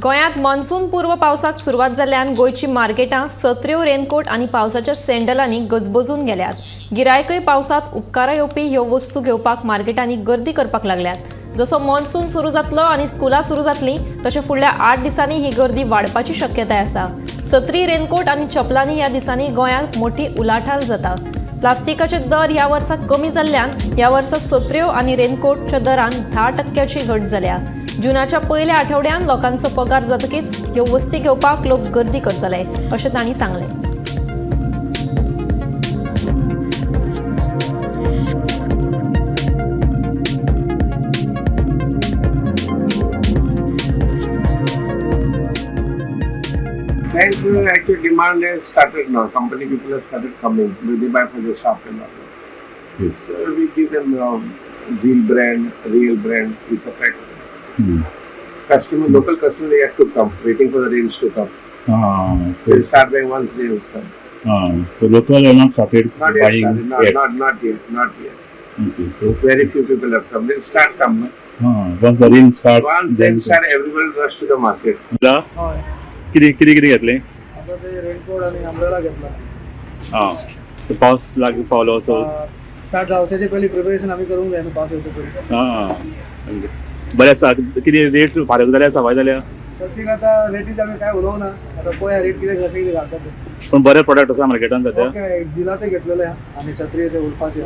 गोंयांत मॉन्सून पूर्व पावसाक सुरवात जाल्ल्यान गोंयची मार्केटां सत्र्यो, रेनकोट आनी पावसाच्या सँडलांनी गजबजून गेल्यात. गिरायकय पावसांत उपकारा येवपी ह्यो वस्तू घेवपाक मार्केटांनी गर्दी करपाक लागल्यात. जसो मॉन्सून सुरू जातलो आनी स्कुलां सुरू जातलीं तशें फुडल्या 8 दिसांनी ही गर्दी वाडपाची शक्यताय आसा. सत्री, रेनकोट आनी चपलांनी ह्या दिसांनी गोंयांत मोठी उलाढाल जाता. प्लास्टिकाचे दर ह्या वर्सा कमी जाल्ल्यान ह्या वर्सा सत्र्यो आनी रेनकोटच्या दरान 10% घट जाल्या. जूनाच्या पयल्या आठवड्यान लोकांचो पगार जातकीच ह्यो वस्ती घेवपाक लोक गर्दी करतले अशें तांणी सांगलें. Actually, demand has started now. Company people have started coming. They buy for the staff and all. So we give them Zeal brand, Real brand. We supply to them. Customer, local customer, they have to come, waiting for the rains to come. They'll start buying once rains come. So local are not started not yet buying started, yet. Not yet, not yet. Okay. So very few people have come. They'll start coming. Once the rain starts, once they start, everyone rush to the market. किती किती किती घेतले? आता ते raincoat आणि umbrella घेतला. हां, तर पाऊस लाग पावलो असो स्टार्ट जावचे पयली प्रिपरेशन आमी करूंक जाय न्हू पावस येवचे पयलीं. हां, बरें आसा. कितें रेट फारक जाल्या, सवाय जाल्या? सद्याक आतां रेटीच आमी कांय उलोवना, आतां पळया रेट कितें कशें कितें घालता ते. पण बरे प्रोडक्ट आसा मार्केटान सद्या. ओके, झिलाचे घेतलेले आनी छत्री ते उल्फाचे.